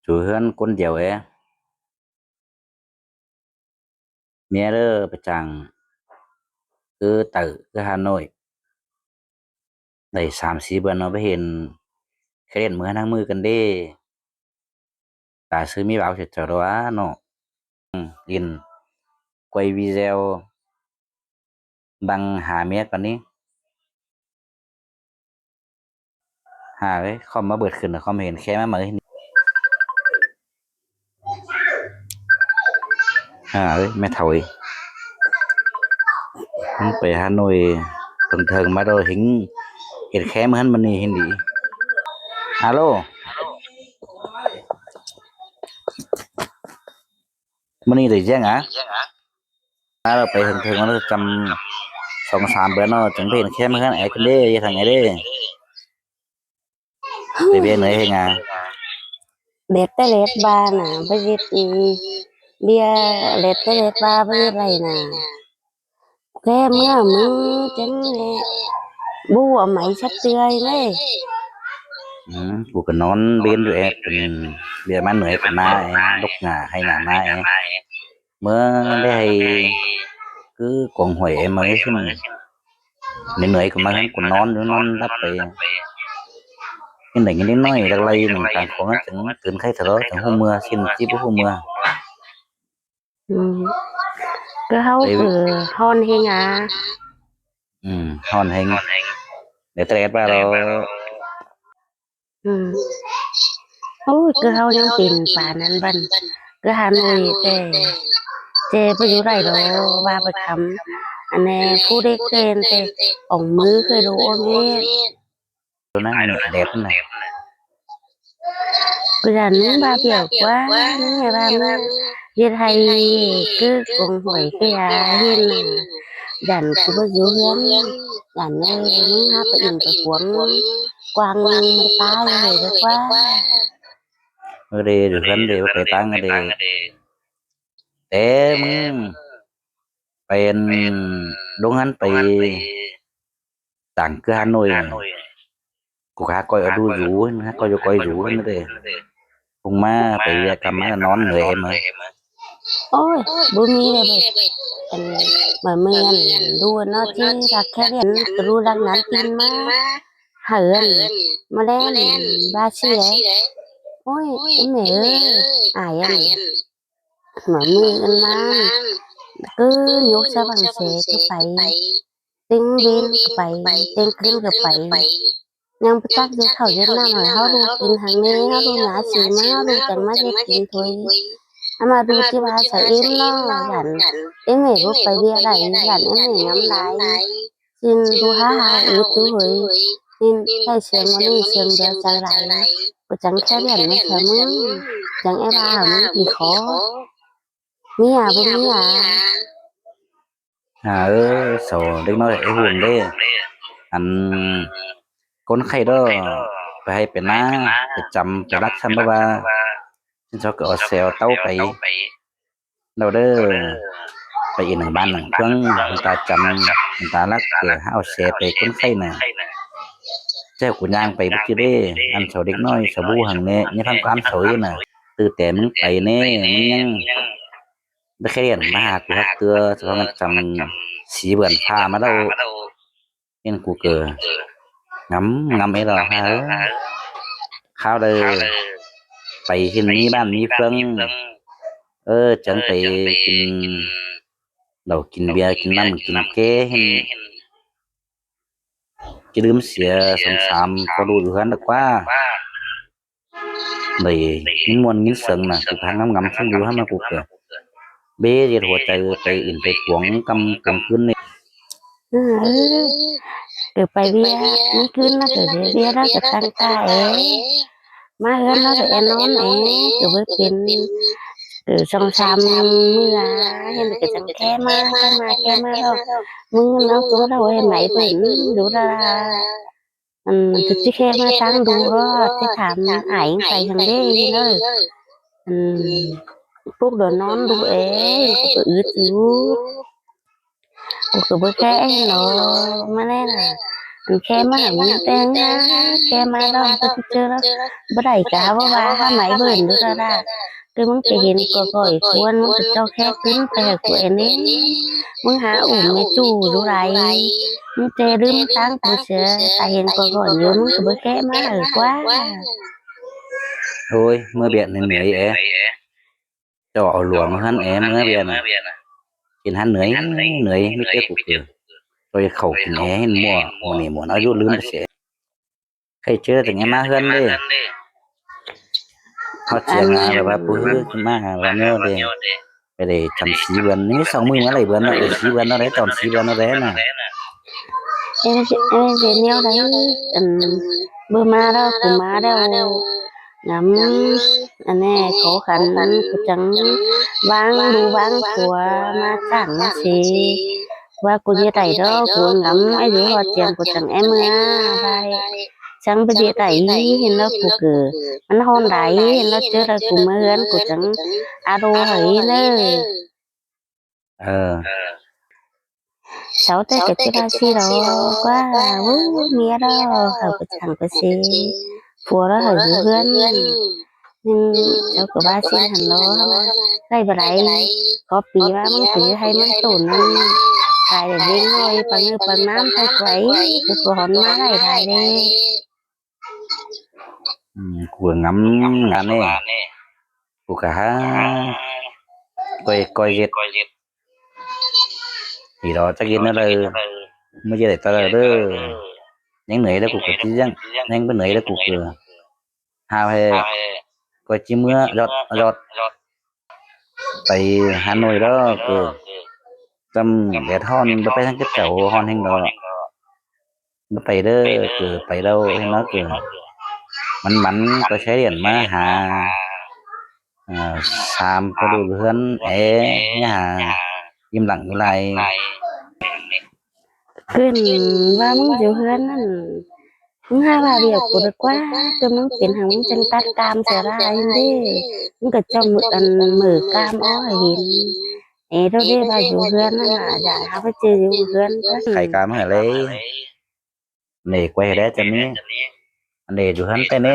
ຢູ່ເຮືອນຄົນດຽວເອ. ເມຍເດີໄປຈ້າງ ຄືໄຕ ຄືຮ່າໂນ້ຍ ໄດ້ສາມສີ່ເດືອນເນາະ ໄປເຫັນ ໄຄເດນມື້ນັ້ນມື້ກັນເດ້. ຕາຊື່ມີບ່າວເສຍເຈົ້າດອກເນາະ. ອືມ ຫຼິ້ນກວຍວີແຊວ ບັງຫາເມຍກ່ອນນີ້. ຫາເອີຍ ຄອມມາເບີດຂຶ້ນ ຄອມເຫັນແຄມາໃໝ່. ຫາເອີຍ ແມ່ເຖົ້າເອີຍ ໄປຫາໜ່ວຍເທິງໆ ມາໂດເຫັນ ເຫັນແຄມຫັ້ນມັນນີ້ເຫັນດີ. ຮາໂລ ມື້ນີ້ໄດ້ແຈ້ງອາ ມາແລ້ວໄປເຖິງໆ ມາແລ້ວຈຳສອງສາມເດືອນເນາະ ຈັ່ງໄດ້ເຫັນແຄມເຮືອນອ້າຍເພິ່ນເດ້ ຢູ່ທາງໃດເດ້. ໄປເວເໜືອເຮັດຫຍັງ? ແລດແຕ່ແລດບ້ານນະ ໄປເຮັດ ເບຍ ແລດແຕ່ແລດບ້ານ ໄປເຮັດໄຮ່ນະ. ແຕ່ເມື່ອມື້ຈັ່ງແລະ ບໍ່ເອົາໄມ້ສັກເທື່ອເລີຍ. ອືມ ກູກໍນອນເວັນຢູ່ແອ ເປັນເບຍມາເໜືອກໍມາແອ ລົກຫຍ້າໄຮ່ຫຍ້ານາແອ ເມື່ອໄດ້ໄຮ່ຄືກອງຫ້ວຍແອ ມາເລີຍຊິ ເໜືອຍໆກໍມາ ຫັ້ນກໍນອນຢູ່ ນອນຫຼັບໄປ. ຍັງໄດ້ຍິນເດັກນ້ອຍລັກໄລ່ໜຶ່ງກາງຂອງ ຈັ່ງຕື່ນໄຄທະເລາະ ຈັ່ງຮູ້ເມື່ອ ຊິນຈິບຮູ້ເມື່ອ. ອືມ ຄືເຮົາ ເອີ ຄືຮ້ອນແຮງອາ. ອືມ ຮ້ອນແຮງ ແດດແຕດວ່າເນາະ. ອືມ ໂອ້ຍ ຄືເຮົາຍັງເປັນປານນັ້ນບັດ ຄືຫາໜ່ວຍແຕ່ ແຕ່ບໍ່ຢູ່ໄດ້ດອກ ວ່າໄປຄຳ ອັນແນ່ ຜູ້ເດັກເກີນແຕ່ ອອງມືເຄີຍດູໂອເມ ໂຕນັ້ນແດດນະ ກະຢ້ານມຶງບາບຽວກວ່າ ມຶງໃຫ້ວ່າມຶງເຮັດໄຮ່ ຄືກົງຫວຍຄືຢາເຫັນນະ ຢ້ານກູບໍ່ຢູ່ເຮືອນ ຢ້ານເອີຍ ມຶງຫາໄປອິນໄປກວງ ກວາງມັນຕາຍເລີຍດີກວ່າ. ເອີເດ ຢູ່ເຮືອນເດ ບໍ່ໄປຕ່າງເດ ແຕ່ມຶງໄປອັນ ລົງຫັ້ນໄປ ຕ່າງເກືອຫາໜ່ວຍ ກູຫາກ້ອຍເອົາດູຢູ່ ຫາກ້ອຍຢູ່ ກ້ອຍຢູ່ນັ້ນເດ້ ຄົງມາໄປວຽກກັບມານອນເຫື່ອຍເໝີ. ໂອ້ຍ ບໍ່ມີເດ້ເວີຍ ອັນ ມາເມືອນດູເນາະ ທີ່ລັກແຄ່ວຽນ ກະຮູ້ລັກນັ້ນ ປິ່ນມາເຮືອນ ມາແລ່ນບາຊິເດ້. ໂອ້ຍ ອີ່ແມ່ເອີຍ ອາຍອັນ ມາມື້ອັນມາ ຄືຍົກສະຫວ່າງແສກະໄປ ເຕັງເວັນກະໄປ ເຕັງຄືນກະໄປ ຍັງບໍ່ຈັກເຮັດເຂົ້າເຮັດນ້ຳໃຫ້ເຮົາລູກກິນຫັ້ນແດ່ ເຮົາລູກຫຍ້າສີມາ ເຮົາລູກຈັ່ງມາເຮັດກິນຖ້ວຍ ເຮົາມາດູທີ່ວ່າສະເອັມເນາະ ຢ້ານເອັມແມ່ບໍ່ໄປວຽກໄດ້ ຢ້ານເອັມແມ່ຍຳຫຼາຍ ຊິນດູຫາຫາອຶດຢູ່ເຮີຍ ຊິນໃຊ້ສຽງມື້ນີ້ສຽງດຽວໃຈຫຼາຍ ກະຈັ່ງແຄ່ວຽນແມ່ແຄ່ວມື ຈັ່ງແອບວ່າເຮົາມີກີ່ຂໍ ມີຫຍັງບໍ່ມີຫຍັງ. ຫາເອີຍ ສາວເດັກນ້ອຍເອີຍ ຮູ້ເດ້ ອັນ ຄົນໄຂ້ເດີ ໄປໄຮ່ໄປນາ ໄປຈຳໄປລັກຊັ້ນ ເພາະວ່າຊິນຊອກກໍເອົາແຊວເຕົ້າໄປ ເອົາເດີ ໄປອີກໜຶ່ງບ້ານໜຶ່ງເມືອງ ມັນຕາຈຳ ມັນຕາລັກ ເອີ ເອົາແຊໄປຄົນໄຂ້ນະ ແຊວກູຍ່າງໄປບໍ່ຈື່ເດ້ ອັນສາວເດັກນ້ອຍ ສາວບູຫັ້ນແນ່ ຍາມທຳການສາວເອີຍນະ ຕື່ແຕ່ມຶງໄປແນ່ ມຶງຍັງ ບໍ່ເຄີຍເຫັນມາຫາກູຈັກເທື່ອ ສະເພາະມັນຈຳສີເບືອນຟ້າມາແລ້ວ ເຫັນກູເກີງຳງຳເອດອກຫາເອີຍ ຄາວເດີ ໄປເຫັນມີບ້ານມີເມືອງ ເອີ ຈັ່ງໄປກິນເຫຼົ້າກິນເບຍ ກິນນ້ຳກິນແກ່ ເຫັນ ຈະລືມເສຍສອງສາມ ພໍດູຢູ່ເຮືອນດອກວ່າ ໄດ້ຍິນມ່ວນຍິນເສີງນະ ກູຫາງຳໆ ຊຸ່ມຢູ່ຫັ້ນມາ ກູກະເບເຮັດຫົວໃຈໄປອິນໄປກວງກຳກາງຄືນນີ້ ເອີ ກະໄປເວຍ ມື້ຄືນລະກະເວຍ ລະກະຕັ້ງຕາເອ ມາເຮືອນລະກະແອນອນເອ ກະບໍ່ເປັນ ເອີ ສອງສາມມື້ ເຫັນກະຈັ່ງແຄ່ມາ ແຄ່ມາ ແຄ່ມາ ມື້ລະໂຕລະເຫັນໄຫຼເພິ່ນ ດູລະ ອັນ ຊິແຄ່ມາຕັ້ງດູລະ ຊິຖາມອ້າຍໄປຫັ້ນເດ້ ເອີ ອັນ ປຸກໂດນນອນດູເອ ກະອຶດຢູ່ ກູກະບໍ່ແຄ່ເນາະ ມາແລ້ວນະ ແຄ່ມາໃຫ້ມຶງແຕ່ງນາ ແຄ່ມາລອງໄປເຈີລາວ ບໍ່ໄດ້ກະຫາວ່າຫາໄມ້ເບິ່ນຢູ່ລະລະ ຄືມຶງໄປເຫັນກອກອ້ອຍຄວນ ມຶງກະເຈົ້າແຄ່ຂຶ້ນໄປໃຫ້ກູແອແນ່ ມຶງຫາອຸ້ມແມ່ຈູ້ຢູ່ໃດ ມຶງແຕ່ລືມທາງກູເສຍ ຖ້າເຫັນກອກອ້ອຍຢູ່ ມຶງກະບໍ່ແຄ່ມາໃຫ້ກວ່າ. ໂອ້ຍ ເມືອບຽກເໜືອຍໆ ເຈົ້າເອົາຫຼວງຫັ້ນແອ ເມືອບຽກນະ ກິນຫັ້ນເໜືອຍໆ ມີແຕ່ກູເກີ ເຈົ້າຢ່າເຂົ້າກິນແອ ເຫັນໝໍ້ ໝໍ້ນີ້ໝໍ້ອາຍຸລືມໄປເສຍ ໃຄ່ເຈີແຕ່ຍັງມາເຮືອນເດ້ ຮອດເທື່ອມາແບບວ່າ ປຸ້ຍ ມາວ່າແນວເດ້ ໄປໄດ້ຈຳສີເບືອນ ມີສອງມື້ມາໄລ່ເບືອນເນາະ ເອີ ສີເບືອນເນາະ ໄດ້ຕອນສີເບືອນເນາະ ໄດ້ນະ ເອີ ເອີ ເປັນແນວໃດ ອັນ ບໍ່ມາດອກ ກູມາແລ້ວ ງຳ ອັນແນ່ ຂໍຂັນ ກູຈັ່ງວາງດູວາງຕົວ ມາສ້າງມາເສ ວ່າກູເຮັດໄດ້ດອກ ກູງຳ ອາຍຸຮອດທ່ຽງ ກູຈັ່ງແອເມືອໄດ້ ຈັ່ງໄປເຮັດໄດ້ ເຫັນແລ້ວກູເກີ ມັນຮ້ອນໃດ ເຫັນແລ້ວເຈີໄດ້ ກູມາເຮືອນ ກູຈັ່ງອາໂດໃຫ້ເນີ. ເອີ ເຊົາແຕ່ກະຊິວ່າຊິດອກ ວ່າ ໂອ້ ເມຍລາວເຂົາກະຊ່າງໄປເສ ຜົວລາວໃຫ້ຢູ່ເຮືອນ ແມ່ນເຈົ້າກະວ່າຊິຫັ້ນລະ ໄດ້ບໍ່ໄດ້ ຂໍປີວ່າມຶງໄປໄຮ່ມັນໂຕນນັ້ນ ຂາຍໄດ້ເລັກນ້ອຍ ປາເງິນປານ້ຳໄປໄກ ກູກະຫອນມາໄດ້ໄດ້ເດ້. ອືມ ກູກະງຳງານນີ້ ກູກະຫາ ກ້ອຍ ກ້ອຍເຮັດ ນີ້ດອກ ຈັກເຮັດແນວໃດ ມື້ຈະໄດ້ຕະຫຼາດເດີ ຍັງເໜືອຍແລ້ວກູກະຊິຍັງ ຍັງບໍ່ເໜືອຍແລ້ວກູກະຫາແທ້ ກ້ອຍຊິເມືອ ລອດ ລອດ ໄປຫາໜ່ວຍດອກ ເອີ ຊ່ຳແດດຮ້ອນ ບໍ່ໄປທາງເຂົາເຈົ້າ ຮ້ອນແຮງດອກ ບໍ່ໄປເດີ ເກີ ໄປແລ້ວເຫັນເນາະ ເກີ ມັນໆ ກໍໃຊ້ຫຼຽນມາຫາ ເອີ ສາມປະດູເຮືອນແອ ຫາອີ່ມຫຼັງອີ່ໄລ ຂຶ້ນວ່າມຶງຢູ່ເຮືອນນັ້ນ ມຶງຫາວ່າວຽກກູດີກວ່າ ຄືມຶງເປັນຫຍັງ ມຶງຈັ່ງຕັດກາມໃສ່ລາວຫັ້ນເດ້ ມຶງກະຈ້ອງ ອັນ ເໝີກາມອອກໃຫ້ເຫັນ ເອ ໂດເດວ່າຢູ່ເຮືອນນັ້ນນະ ຢາກຫາໄປເຈີຢູ່ເຮືອນ ໄຂກາມໃຫ້ເລີຍ ເນ ກວຍໃຫ້ແດ່ຈະມີ ອັນເດຢູ່ເຮືອນແຕ່ເນ.